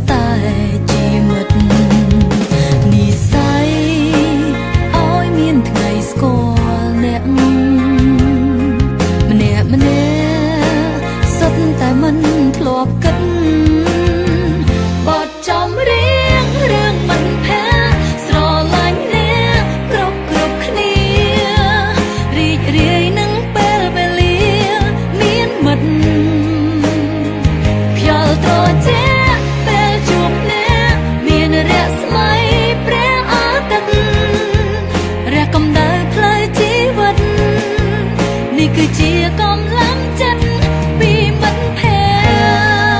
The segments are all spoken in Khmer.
តែជាមិត្តនិស័យឲ្យមានថ្ងៃស្គាល់អ្នកម្នាក់ម្នាក់ សុទ្ធតែមិនធ្លាប់គិតបទចំរៀងរឿងមិនភ័ស្រឡាញ់អ្នកគ្រប់គ្រប់គ្នា រីករាយនឹងពេលវេលាមានមិត្ត ខ្យល់ត្រជាក់ពេលជួបអ្នក មានរស្មីព្រះអាទិត្យរះកម្ដៅផ្លូវជីវិត នេះគឺជាកម្លាំងចិត្តពីមិត្តភក្តិ។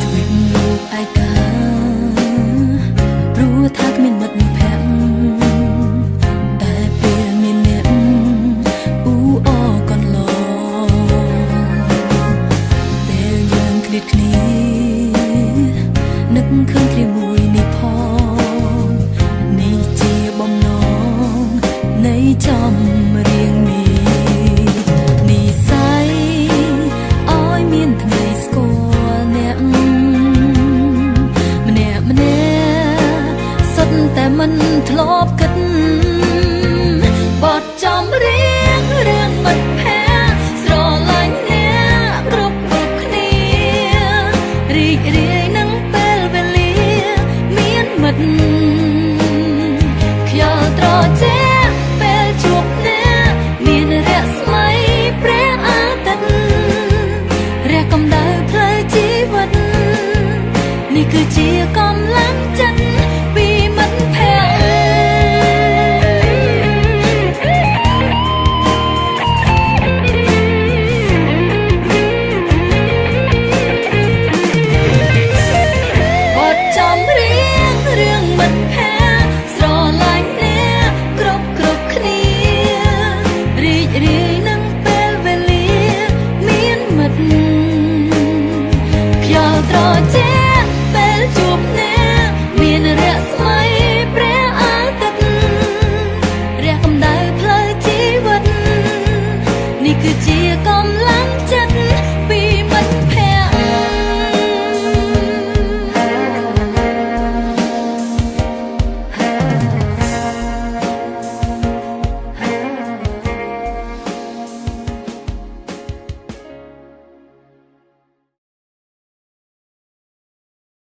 ទ្វីបលោកឯកា ព្រោះថាគ្មានមិត្តភក្តិ តែពេលមានអ្នកអ៊ូអកន្លង ពេលយើងឃ្លាតគ្នា នឹកឃើញគ្រាមួយនេះផង នេះជាបំណងនៃចំ